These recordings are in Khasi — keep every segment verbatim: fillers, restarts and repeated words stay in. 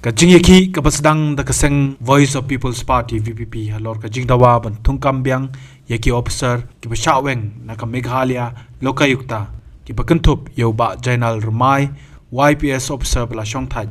Ka jingïakhih kaba sdang da ka seng Voice of People's Party, V P P, halor ka jingdawa ban thungkam biang ïa ki officer kiba shah weng na ka Meghalaya Lokayukta, kiba kynthup ïa u Bah Jainal Rymbai, Y P S officer ba la shongthait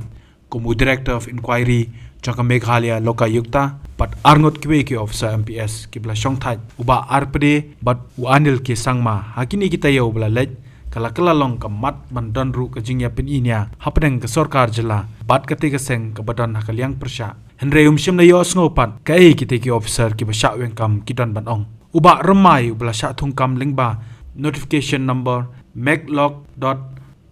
kum u Director of Inquiry jong ka Meghalaya Lokayukta, bad arngut kiwei ki officer M P S kiba la shongthait, u Bah R P D bad u Anil K Sangma. Ha kine ki taïew ba la leit, ka la kylla long ka mat ban don ruh ka jingïapyni nia hapdeng ka sorkar jylla bad katei ka seng kaba don ha ka liang pyrshah. Hynrei um shym la ïohsngew pat kaei kitei ki officer kiba shah weng kam ki don ban ong. U Bah Rymbai, uba la shah thungkam lyngba notification number meglok dot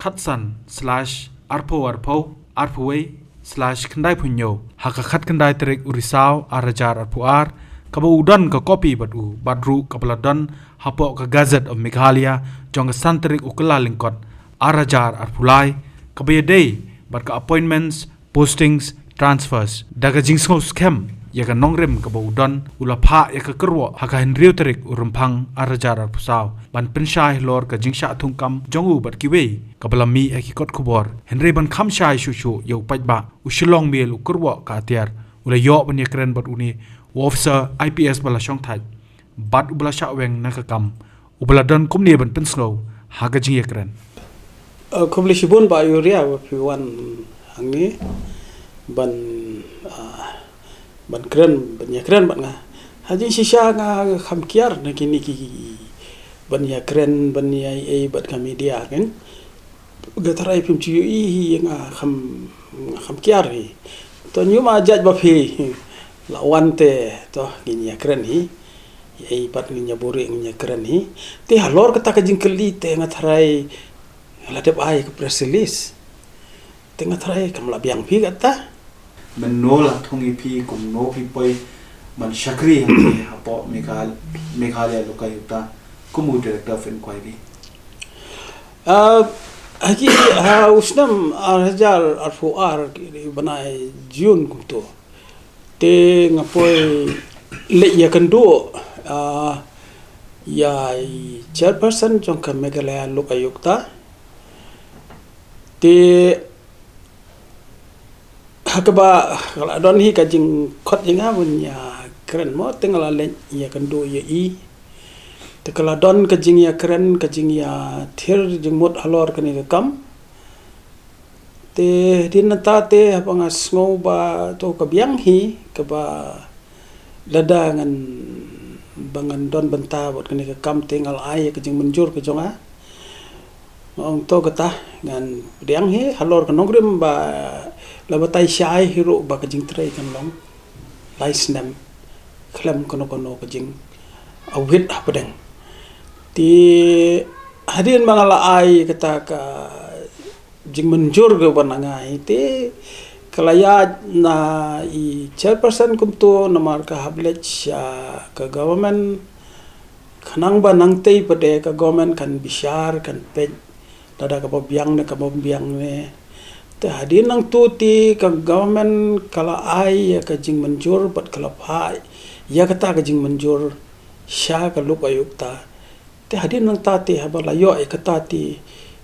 khatsan slash arphew arphew arphew wei slash khyndai phew hynñiew, ha ka khatkhyndai tarik u Risaw ar hajar arphew ar, kaba u don ka kopi bad u, bad ruh kaba la don hapoh ka Gazette of Meghalaya jong ka san tarik u Kyllalyngkot ar hajar arphew lai, kaba ïadei bad ka appointments, postings, transfers. Da ka jingsngew skhem ïa ka nongrim kaba u don, u la phah ïa ka kyrwoh ha ka hynriew tarik u Rymphang ar hajar arphew saw ban pynshai halor ka jingshah thungkam jong u bad kiwei, kaba la mih ha ki kot khubor. Hynrei ban kham shai shuh shuh ïa u paidbah, u Shillong Mail, u kyrwoh ka atiar, u la ïoh ban ïakren bad une u officer I P S ba la shongthait bad uba la shah weng na ka kam, uba la don kumne ban pynsngew ha ka jingïakren. Uh, khublei shibun Bah Yuria ba phi wan hangne ban, uh, ban kren, ban ïakren bad nga. Ha jingshisha nga kham kiar na kine ki ban ïakren, ban ïa ei bad ka media, kan. Nga tharai phim ju ïohi hi, nga kham, nga kham kiar hi. To, ñiuma jait ba phi la wan te, to, ngin ïakren hi. Ei pat ngin ïa buhrieh, ngin ïakren hi. Te halor kata ka jingkylli te nga tharai la dep ai ka press release. Te nga tharai kam lah biang phi kata. Mynno la thung ïa phi, kumno phi poi ban shakri ha phi hapoh Meghal-, Meghalaya Lokayukta kum u Director of Inquiry? Ah, ha ki, ha u snem ar hajar arphew ar, ki bnai June kumto, te nga poi leit ïakynduh, ah, ïa i chairperson jong ka Meghalaya Lokayukta. Te ha kaba ka la don hi ka jingkhot jong nga ban ïakren mo, te nga la leit ïakynduh ïa i. Te ka la don ka jingïakren, ka jingïathir jingmut halor kane ka kam. Te hadien nangta te haba nga sngew ba to ka biang hi, kaba lada ngan, ba ngan don bynta bad kane ka kam, te nga la ai ka jingmynjur ka jong nga. Nga ong to kata, ngan pdiang hi halor ka nongrim ba la batai shai hi ruh ba ka jingtrei kan long lai snem khlem kano kano ka jingawit hapdeng. Te hadien ba nga la ai kata ka jingmynjur ka ban nga ai, te ka la ïaid na i chairperson kumto, namar ka hap leit sha ka government, khnang ba nangtei pat de ka government kan bishar, kan peit lada kaba biang ne kaba biang ne. Te hadien nangto te ka government ka la ai ïa ka jingmynjur bad ka la phah ïa kata ka jingmynjur sha ka Lokayukta. Te hadien nangta te haba la ïoh ïa kata te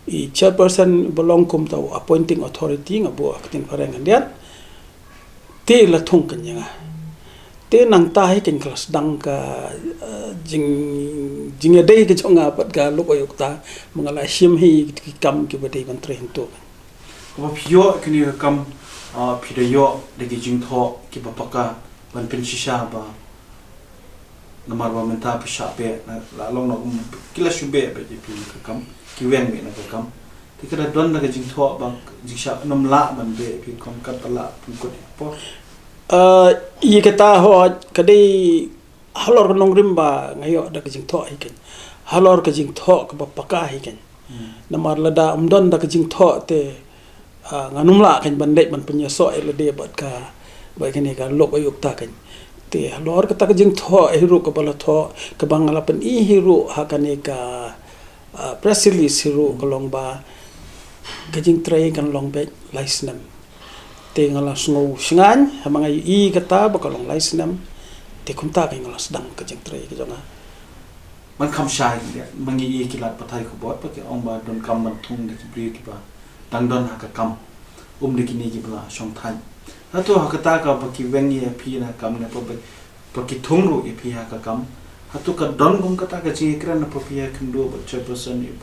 i chairperson ba long kum uta u appointing authority, nga buh ha ka ktien phareng khyndiat, te la thung kan ïa nga. Te nangta hi kan ka la sdang ka, eh, jing, jingïadei ka jong nga bad ka Lokayukta, ba nga la shim hi ki kam kiba dei ban trei hangto. Kaba phi ïoh kane ka kam, ah, phi da ïoh da ki jingthoh kiba paka ban pynshisha ba namar ba mynta phi shah beh, na la long na um ki la shu beh bad ïa phi na ka kam, ki weng beh na ka kam. Te ka da don na ka jingthoh ba jingshah nym lah ban beh ïa phi kum kata la pynkut ïa ka por. Ah, ïa kata hooid ka dei halor ka nongrim ba nga ïoh da ka jingthoh hi kan. Halor ka jingthoh kaba paka hi kan. Hmm. Namar lada ym don da ka jingthoh te, ah, ngan ym lah kan ban leit ban pynïasoh ïa lade bad ka, bad kane ka Lokayukta kan. Te halor kata ka jingthoh hi ruh kaba la thoh, kaba nga la pyni hi ruh ha kane ka, ah, press release hi ruh, ka long ba ka jingtrei kan long beit lai snem. Te nga la sngew shngaiñ haba nga ïohi kata ba ka long lai snem. Te kumta kan nga la sdang ka jingtrei ka jong nga. Ban kham shai, ma ngi ïohi ki lad pathai khubor ba ki ong ba donkam ban thung da ki briew kiba dang don ha ka kam, ym da kine kiba la shongthait. Hato ha kata ka ba ki weng ïa phi na kam ne pa ba, pa ki thung ruh ïa phi ha ka kam. Hato ka don kum kata ka jingïakren na pa phi ha kynduh ba chairperson ïa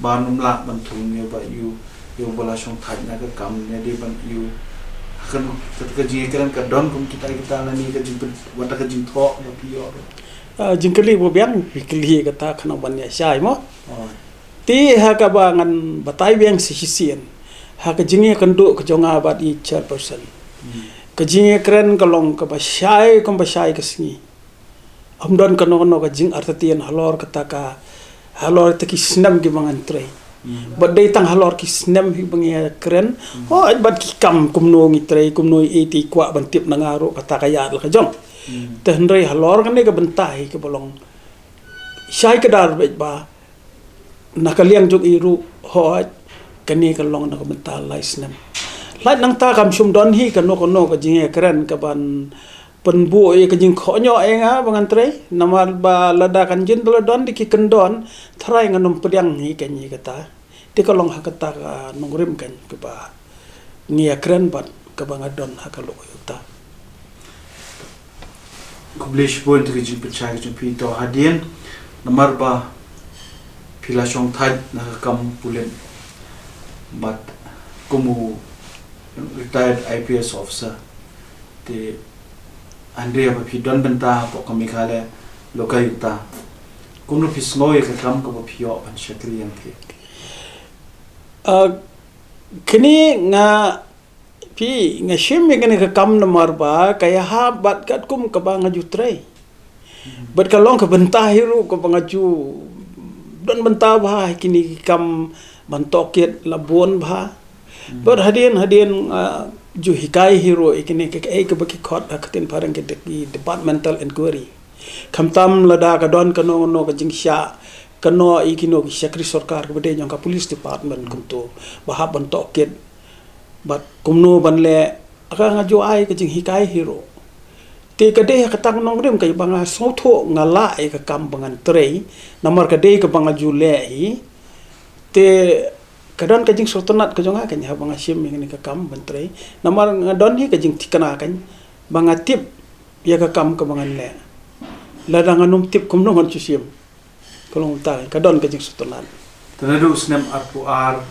ba num lah ban thung ïa ba ïa ïa ba la shong thait na ka kam ne dei ban ïa ha kan kata ka jingïakren ka don kum kita kita na ni ka jingpyn wata ka jingthoh ba phi ïoh. Ah, jingkylli ba biang, phi kylli kata khnang ban ïa shai mo. Oh. Te ha kaba ngan batai biang shisien ha ka jingïakynduh ka jong nga bad i chairperson. Hmm. Ka jingïakren ka long kaba shai, kaba shai ka sngi. Ym don kano kano ka jingartatien halor kata ka, halor ta ki snem ki ba ngan trei. Hmm. Bad dei tang halor ki snem hi ba ngi ïakren. Hmm. Hooid bad ki kam kumno ngi trei, kumno i te kwah ban tip na nga ruh kata ka ïaid la ka jong. Hmm. Te hynrei halor kane ka bynta hi kaba long shai kdar beit ba na ka liang jong i ruh, hooid, kane ka long na ka bynta lai snem. Lait nangta kam shym don hi kano kano ka jingïakren kaban pynbuh ïa ka jingkhohñioh ïa nga ba ngan trei, namar ba lada kan jin da la don da ki kyndon, tharai ngan ym pdiang hi kane kata. Te ka long ha kata ka nongrim kan kaba ngi ïakren bad kaba nga don ha ka lok ïa kata. Khublei shibun ïa ka jingpynshai ka jong phi, to hadien namar ba phi la shong thait na ka kam pulit bad kum u retired I P S officer, te hynrei ba phi don bynta hapoh ka Meghalaya Lokayukta, kumno phi sngew ïa ka kam kaba phi ïoh ban shakri ïa phi? Ah, kane nga Phi, nga shim ïa kane ka kam namar ba ka ïahap bad katkum kaba nga ju trei. Hmm. Bad ka long ka bynta hi ruh kaba nga ju don bynta bha ha kine ki kam ban tohkit la bun bha. Hmm. Bad hadien hadien, ah, ju hikai hi ruh ïa kine ki, eh, kaba ki khot ha ka ktien phareng ki de-, ki departmental inquiry. Khamtam lada ka don kano kano ka jingshah, kano ïa kino ki shakri sorkar kaba dei jong ka police department kumto, ba hap ban tohkit. Bad kumno ban leh, ka nga ju ai ka jinghikai hi ruh. Te ka dei ha kata ka nongrim ka ba nga sngewthuh nga lah ïa ka kam ba ngan trei, namar ka dei kaba nga ju leh hi. Te ka don ka jingsngewtynnat ka jong nga ka ïa ba nga shim ïa kane ka kam ban trei. Namar nga don hi ka jingthikna ka ba nga tip ïa ka kam kaba ngan leh. Lada ngan ym tip kumno ngan shu shim. Ka long ta, ka don ka jingsngewtynnat. Te naduh snem arphew ar,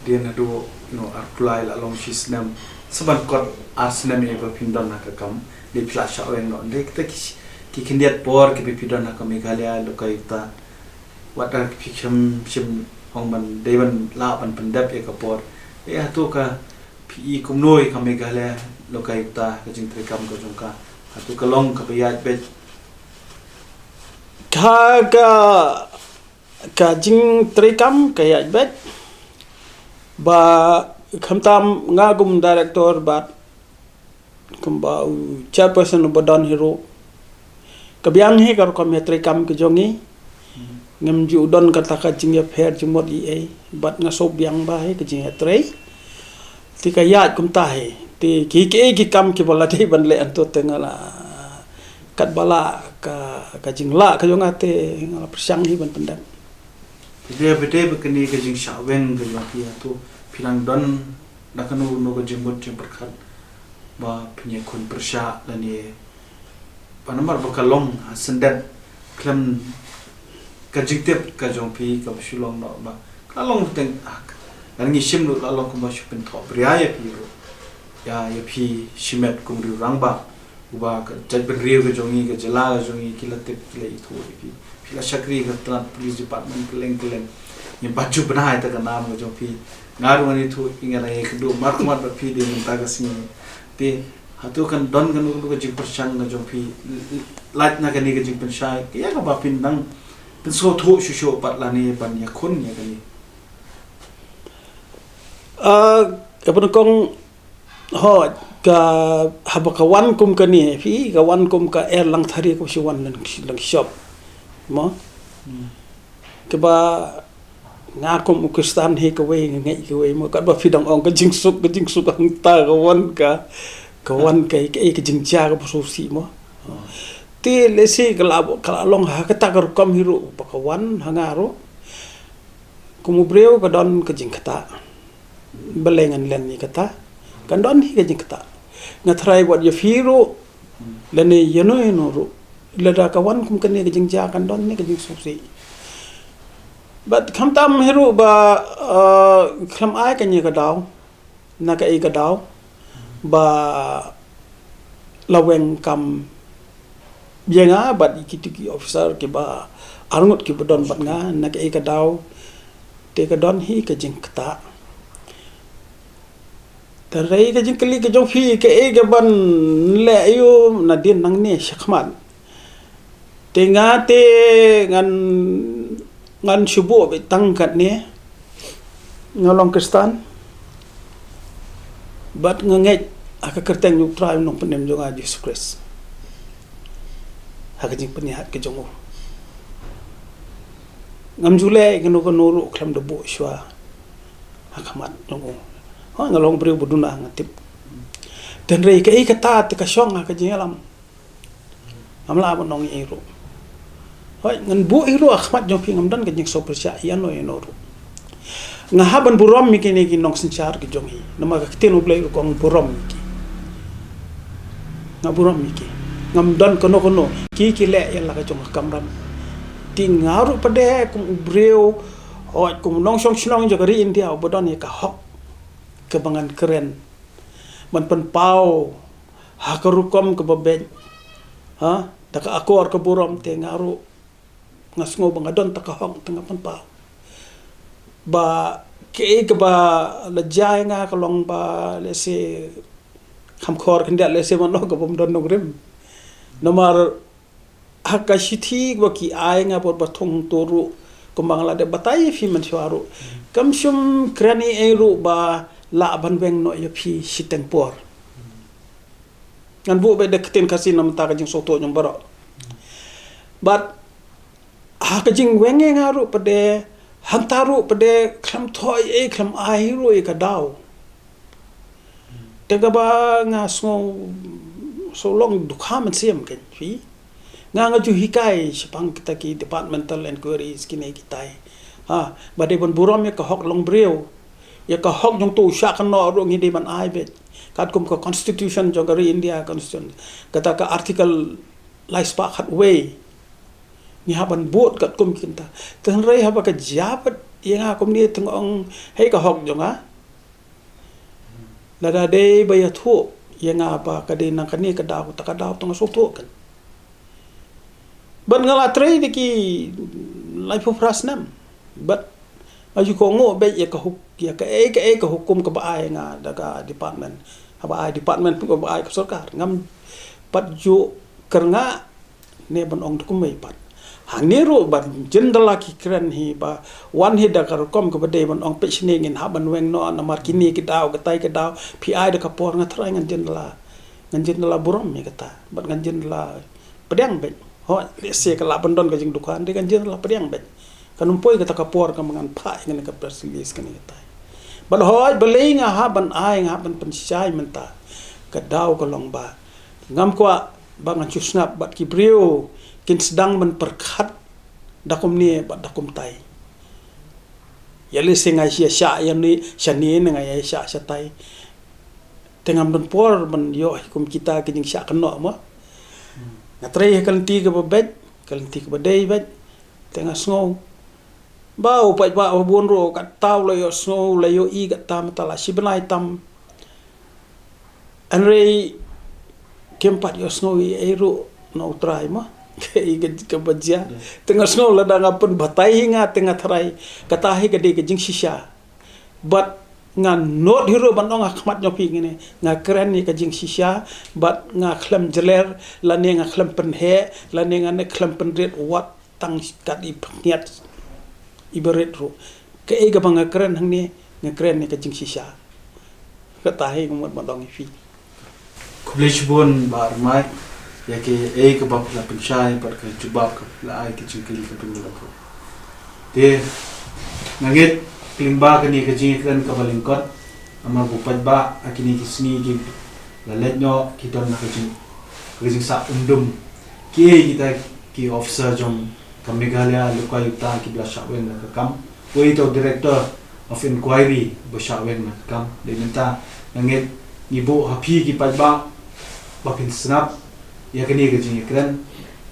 dei naduh, you know, arphew lai la long shi snem. Sa ban kot ar snem ïa ba phin don ha ka kam, dei phi la shah weng noh. Dei kita ki, ki khyndiat por ki ba phi don ha ka Meghalaya Lokayukta. Wat la phi shim, shim ong ban, dei ban lah ban pyndep ïa ka por. Dei hato ka phi i kumno ïa ka Meghalaya Lokayukta, ka jingtrei kam ka jong ka. Hato ka long kaba ïaid beit. Ka, ka, ka jingtrei kam ka ïaid beit. Ba khamtam nga kum director bad kumba u chairperson uba don hi ruh. Ka biang hi ka rukom ïatrei kam ka jong ngi. Hmm. Ngam ju don kata ka jingïapher jingmut ei ei. Bad nga sngewbiang bha hi ka jingïatrei. Te ka ïaid kumta hi. Te ki, ki, ki kam kiba la dei ban leh hangto te nga la, katba lah ka, ka jinglah ka jong nga te nga la pyrshang hi ban pyndep. Te dei ba dei ba kane ka jingshah weng ka jong phi hangto phi nang don na kano kano ka jingmut jingpyrkhat ba phin ïakhun pyrshah lane ba namar ba ka long ha syndet khlem ka jingtip ka jong phi kaba shu long noh ba ka long teng, ah, lada ngi shim ruh la long kumba shu pynthohbria ïa phi ruh. Ïa, ïa phi shimet kum u rangbah uba ka jaitbynriew ka jong ngi, ka jylla ka jong ngi ki la tip, ki la ithuh ïa phi. Phi la shakri ha ka tnat police department kylleng kylleng. Ngim pat ju bna ïa ka nam ka jong phi. Nga ruh ngan ithuh, nga la ïakynduh markhmat bad phi dei mynta ka sngi. Te hato kan don kano kano ka jingpyrshang ka jong phi, lait na kane ka jingpynshai, ka ïa kaba phin nang pynsngewthuh shuh shuh pat lane ban ïakhun ïa kane? Ah, ka pynïakong, ho, ka, haba ka wan kum kane phi, ka wan kum ka Erlang Thari ka shu wan lang, lang shop. Mo? Hmm. Kaba nga kum u Khristan hi kawei, nga ngeit kawei mo, katba phi dang ong ka jingsuk, ka jingsuk hangta ka wan ka, ka wan ka, ka, ka jingjia kaba sngewsih mo. Te lehse ka la, ka la long ha kata ka rukom hi ruh ba ka wan ha nga ruh. Kum u briew ka don ka jingktah. Balei ngan len ïa kata? Kan don hi ka jingktah. Nga tharai wat ïa phi ruh, lane ïano ïano ruh, lada ka wan kum kane ka jingjia kan don ne ka jingsngewsih. Bad khamtam hi ruh ba, uh, khlem ai kane ka daw, na kaei ka daw ba la weng kam ïa nga bad kito ki officer kiba arngut kiba don bad nga, na kaei ka daw te ka don hi ka jingktah. Te hynrei ka jingkylli ka jong phi, kaei kaban leh ïa u nadien nangne shakhmat. Te nga te ngan, ngan shu buh beit tang katne. Nga long Khristan. Bad nga ngeit ha ka kyrteng jong U Trai U Nongpynim jong nga Jisu Khrist, ha ka jingpynïaid ka jong u. Ngam ju leh kano kano ruh khlem da buh shuwa ha khmat jong u. Ha, nga long briew ba duna, nga tip. Te hynrei kaei kata te ka shong ha ka jingïalam. Ngam lah ban ong ei ruh. Hooid, ngan buh ei ruh ha khmat jong phi, ngam don ka jingsngewpyrshah ïano ïano ruh. Nga hap ban burom ïa kine ki nongsynshar ki jong ngi. Namar ka ktien U Blei ruh ka ong burom ïa ki. Nga burom ïa ki. Ngam don kano kano. Ki ki leh ïa la ka jong ka kamram. Te nga ruh pat de kum u briew, hooid, kum u nongshong shnong jong ka ri India uba don ïa ka hok kaba ngan kren ban pynpaw ha ka rukom kaba beit, ha, da ka akor ka burom, te nga ruh nga sngew ba nga don tang ka hok te nga pynpaw. Ba kaei kaba la jia ïa nga ka long ba lehse kham khor khyndiat, lehse man long kaba ym don nongrim. Namar ha ka shithi ba ki ai nga por ba thung to ruh, kumba nga la dep batai ïa phi mynshuwa ruh, kam shym kren ei ei ruh ba lah ban weng noh ïa phi shiteng por. Ngan buh beit da ka ktien Khasi namar ka jingsngewthuh jong baroh. Bad ha ka jingweng ïa nga ruh pat de, hangta ruh pat de khlem thoh ei ei, khlem ai ruh ïa ka daw. Te kaba nga sngew, sngew long dukha mynsiem kein phi. Nga nga ju hikai shaphang kita ki departmental inquiries kine kitai. Ha, ba dei ban burom ïa ka hok long briew. Ïa ka hok jong uto u shah kynnoh ruh ngi dei ban ai beit. Katkum ka constitution jong ka ri India, constitution, kata ka article lai spah khatwei. Ngi hap ban bud katkum kynta. Te hynrei haba ka jia pat ïa nga kumne te nga ong, hei, ka hok jong nga. Lada dei ba ïathuh ïa nga ba ka dei nang kane ka daw, ta ka daw te nga sngewthuh kein. Bad nga la trei da ki laiphew phra snem. Bad nga ju kohnguh beit ïa ka huk, ïa kaei kaei ka hukum kaba ai nga da ka department. Haba ai department, kaba ai ka sorkar, ngam pat ju kyrngah ne ban ong da kumwei pat. Hangne ruh ban jin da la ki kren hi ba wan hi da ka rukom kaba dei ban ong peit shane ngin hap ban weng noh namar kine ki daw, katai ki daw, phi ai da ka por, nga tharai ngan jin da la, ngan jin da la burom ïa kata. Bad ngan jin da la pdiang beit. Hooid, lehse ka lah ban don ka jingdukha, hynrei ngan jin da la pdiang beit. Kan ym poi kata ka por kaba ngan phah ïa kane ka press release kane katai. Bad hooid, balei nga hap ban ai, nga hap ban pynshai mynta ka daw ka long ba ngam kwah ba ngan shu sngap bad ki briew kin sdang ban pyrkhat da kumne bad da kumtai. Ïa lehse nga ïa shah ïa ne shane ne nga ïa shah shatai. Te ngam don por ban ïoh hi kum kita ki jingshah kynnoh mo. Nga trei ha ka lynti kaba beit, ka lynti kaba dei beit. Te nga sngew ba u paidbah ba bun ruh katta u la ïohsngew, la ïohi katta mynta la shi bnai tam. Hynrei kim pat ïohsngew ei ei ruh na U Trai mo. Kaei ka, kaba jia. Te nga sngew lada nga pynbatai hi nga te nga tharai kata hi ka dei ka jingshisha. Bad nga nud hi ruh ban ong ha khmat jong phi kine, nga kren ïa ka jingshisha, bad nga khlem jler, lane nga khlem pynheh, lane nga ne khlem pynrit wat tang kat i pynhiat i barit ruh. Kaei kaba nga kren hangne, nga kren ïa ka jingshisha. Kata hi nga mut ban ong ïa phi. Khublei shibun Bah Rymbai ïa kaei kaba phi la pynshai bad ka jubab kaba phi la ai, ka jingkylli kaba phi la pynshai. Te nga ngeit lyngba kane ka jingkren kaba lyngkot, namar ba u paidbah ha kine ki sngi ki la leit noh ki don ha ka jing, ka jingsah umdum. Kiei kita ki officer jong ka Meghalaya Lokaiyukta kiba la shah weng na ka kam? Uei uta u Director of Inquiry ba shah weng na ka kam? Dei mynta nga ngeit ngi buh ha phi ki paidbah ba phin sngap ïa kane ka jingïakren,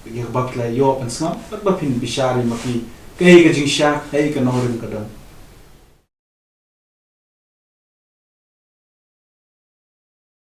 ïa kaba phi la ïoh pynsngap bad ba phin bishar ïa ma phi kaei ka jingshah, kaei ka nongrim ka don.